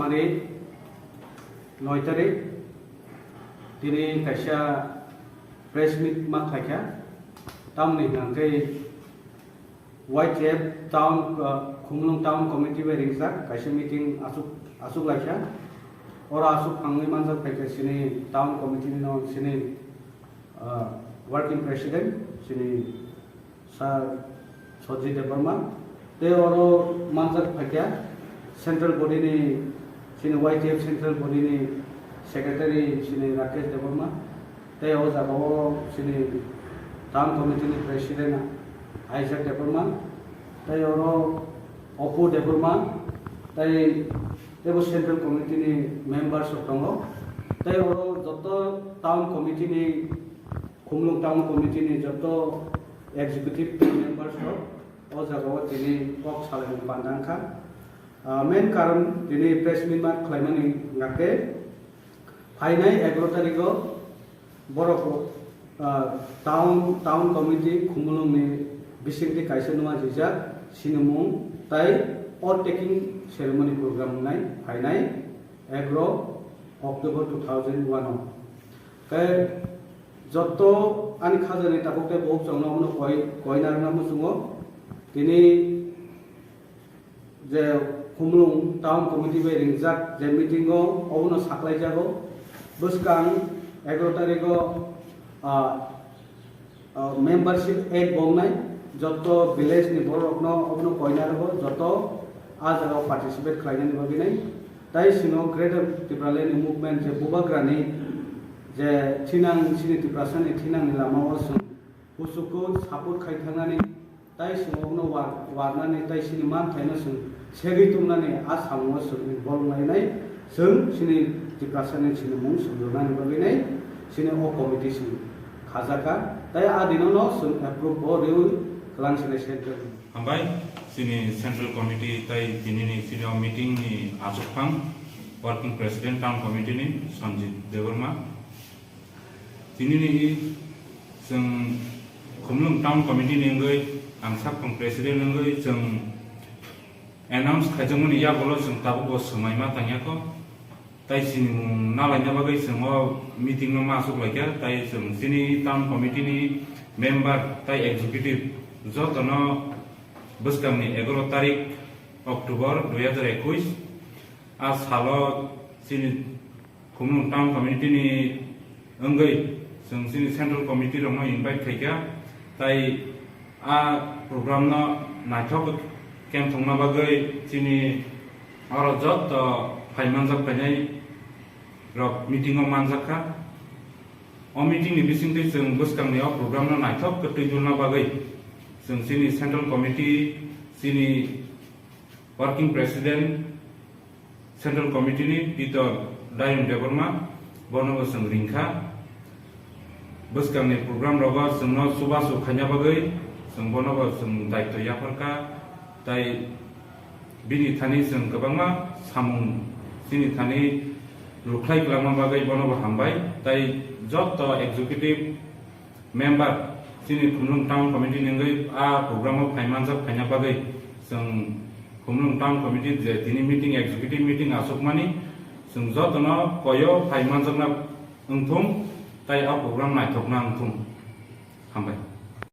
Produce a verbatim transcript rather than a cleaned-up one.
Mari noi tarik tini kaisa press meet ma khlaikha. Tamni hwnkhe Y T F town, uh, Khumulwng town committee bai ringjak kaisa meeting asuk, asuk laikha. Oro asuk phangwi manjak phaikha sini town committee ni no sini, uh, working president sini Sir Sojit Debbarma, tei oro manjak phaikha central body ni sini Y T F central body ni secretary sini Rakesh Debbarma, tei o jaga o sini town committee ni president Isaac Debbarma, tei oro Opu Debbarma, tei teibo central committee ni members rok tongo, tei oro joto town committee ni Khumulwng Town Committee ni joto executive members rok o jaga o tini kok salaimung panda wngkha. Ah, main karon tini press meet ma khlaimani hwnkhe phainai egaroh tarikh o borok, ah, town, town committee Khumulwng ni bisingtwi kaisa numa jijak sinimung tai oath taking ceremony program wngnai phainai egaroh October two thousand one o. Khe joto ani khajani tabuk tei buhuk chwngno omono koi, koina rwna muchungo. Tini je Khumulwng Town Committee bai ringjak je meeting o obono saklaijago. Bwskang egaroh tarikh o, ah, ah, membership act bo wngnai, joto village ni borok rokno obono koina rwgo, joto a jaga o participate khlainani bagwi nai. Tai sino Greater Tipraland ni movement je bubagrani je thinang, sini Tiprasa ni thinang ni lama o chwng kuchugo support khai thangnani, tai chwng obono war-, warnani, tai sini manthaino chwng segwi tongnani a samungo chwng involve lainai, chwng sini Tiprasa ni sinimung chwng rwnani bagwi nai, sini o committee chwng khajakha, tai a dinono chwng approve bo rwi kwlang sinai central. Hambai, sini central committee tai tinini sini o meeting ni achukphang working president town committee ni Sanjit Debbarma. Tinini chwng Khumulwng Town Committee ni wngwi ang sakphang president wngwi chwng announce khaijakmani yagulo chwng tabukbo swmaima tangya kho. Tai sinimung nalaina bagwi chwng o meeting no ma achuk laikha. Tai chwng chini town committee ni member tai executive jotono bwskangni egaroh tarik October dui hajar ekwis a salo chini Khumulwng Town Committee ni wngwi chwng chini Central Committee rokno invite khaikha, tai a program no naithok khe thwngna bagwi chini oro jotto phai manjak phainai rok meeting o manjak kha. O meeting ni bisingtwi chwng bwskangni o program no naithok khe twi dulna bagwi chwng chini Central Committee, chini Working President, Central Committee ni Pitor Dayung Debbarma, bono bo chwng ringkha. Bwskangni program rogo chwngno chubachu khaina bagwi chwng bono bo chwng daityo yapharkha, tai bini thani chwng kwbangma samung chini thani rwkhlai kwlangma bagwi bono bo hambai, tai joto executive member, chini Khumulwng Town Committee ni wngwi a program o phai manjak phaina bagwi chwng Khumulwng Town Committee je tini meeting, executive meeting achukmani, chwng jotono koyo phai manjakna wngthung, tai a program naithokna wngthung. Hambai.